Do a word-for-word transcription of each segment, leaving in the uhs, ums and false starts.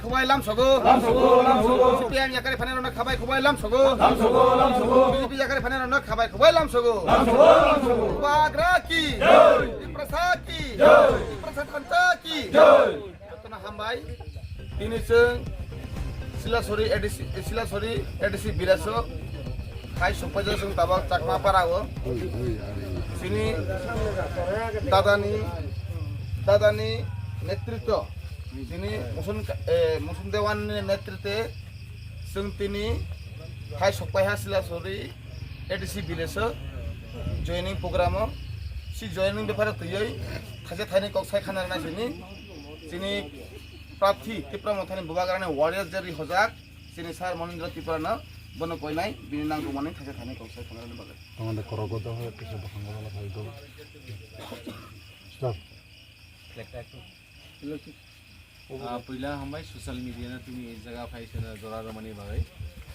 Khubai lamsogo. Lamsogo, lamsogo. C P I M yakari phanai rokno khabai khubai lamsogo. Lamsogo, lamsogo. B J P yakari phanai rokno khabai khubai lamsogo. Lamsogo, lamsogo. Bubagra ki jai. Tiprasa ki jai. Tiprasa thansa ki jai. Jotono hambai. Tini chwng Silasori A D C, Silasori A D C Bireso hai sokpaijak chwng tabok Chakma Parao. Chini dadani, dadani netritwo, chini Musun, eh, Musun Dewan ni netritwe chwng tini hai sokpaiha Silasori A D C Bireso joining program o. Si joining bepare twiwi thaisa thaini kok sai khana rwna sini chini prarthi Tipra Mothani Bubagrani warriors je rihojak chini Sir Monindra Tripura no bono koinai bini nangkukmani thaisa thaini kok sai khana rwna bagwi. Tongode korogo do hoy kisa bwkhango bono phai do. Stop. Ah, puila hambai social media no tini e jaga phai seno jora romani bagwi.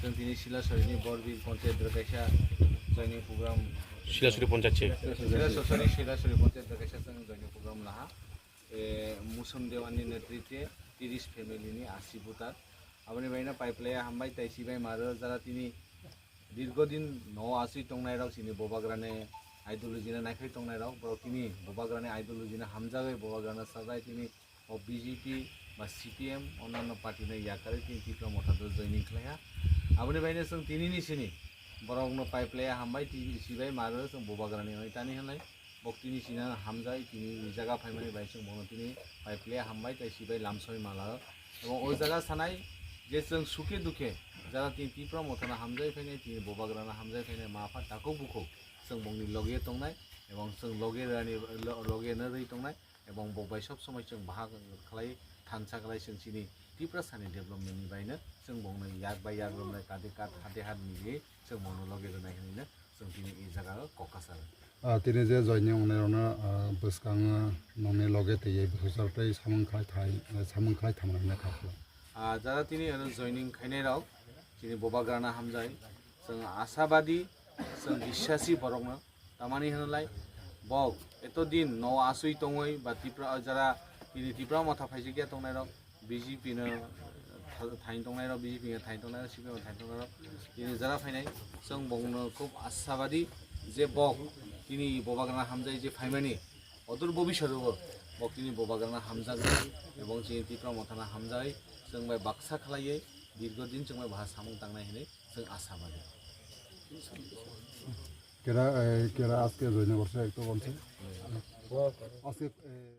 Chwng tini Silasori ni Borbir Panchayat dwrwkaisa joining program. Silasori Panchayat se. Silasori, Silasori Panchayat dwrwkaisa chwng joining program laha. E, Musum Dewan ni netritwe tiris family ni asi voter. Aboni bagwi no paiplaya hambai tai sibai maro jara tini dirgodin no aswi tongnairok chini Bubagrani ideology no naikhai tongnairok, borok tini Bubagrani ideology no hamjagwi Bubagrano sajai tini o B J P ba C P M onanno party no yakarwi tini Tipra Motha do joining khlaiha. Aboni baino chwng tinini sini borokno paiplaya hambai tini sibai maro chwng Bubagrani hwnwi tani hwnwi. Bok tini sina hamjai, tini jaga phaimani bai chwng bono tini paiplaya hambai tei sibai lamsoi mala. Ebong o jaga sanai je chwng suke duke jara tini Tipra Mothano hamjai phainai, tini Bubagrano hamjai phainai, ma pha takhuk bukhuk chwng bongni loge tongnai, ebong chwng loge rani, lo-, loge no rwi tongnai, ebong bok bai sob somoi chwng bahag khlai, thansa khlai chwng chini Tiprasani development ni baino chwng bongno yak bai yak romnai, kade kat hade hat mili chwng bongno loge rwnai hinwi no chwng tini e jaga o kok kasa rw. Ah, tini je joining wngnai rokno, ah, bwskango nongni loge twiwi bwsajak tei samung khlai thai, samung khlai thamrwknai kha. Ah, jara tini oro joining khainai rok chini Bubagrano hamjai. Chwng asabadi, chwng biswasi borokno. Tamani hwnlai bok eto din no aswi tongwi ba Tipra, jara tini Tipra Motha phaijakya tongnai rok, B J P no tha-, thain tongnai rok, B J P no thain tongnai rok, C P M no thain tongnai rok, tini jara phainai, chwng bongno khub asabadi je bok tini Bubagrano hamjai je phaimani, odur bobiswt o bok tini Bubagrano hamjagwi ebong chini Tipra Mothano hamjagwi chwng bai baksa khlaiwi dirgo din chwng bai baha samung tangnai hinwi chwng asabadi. Kera, eh, kera aske joining korse ekto bonse. Aske, eh,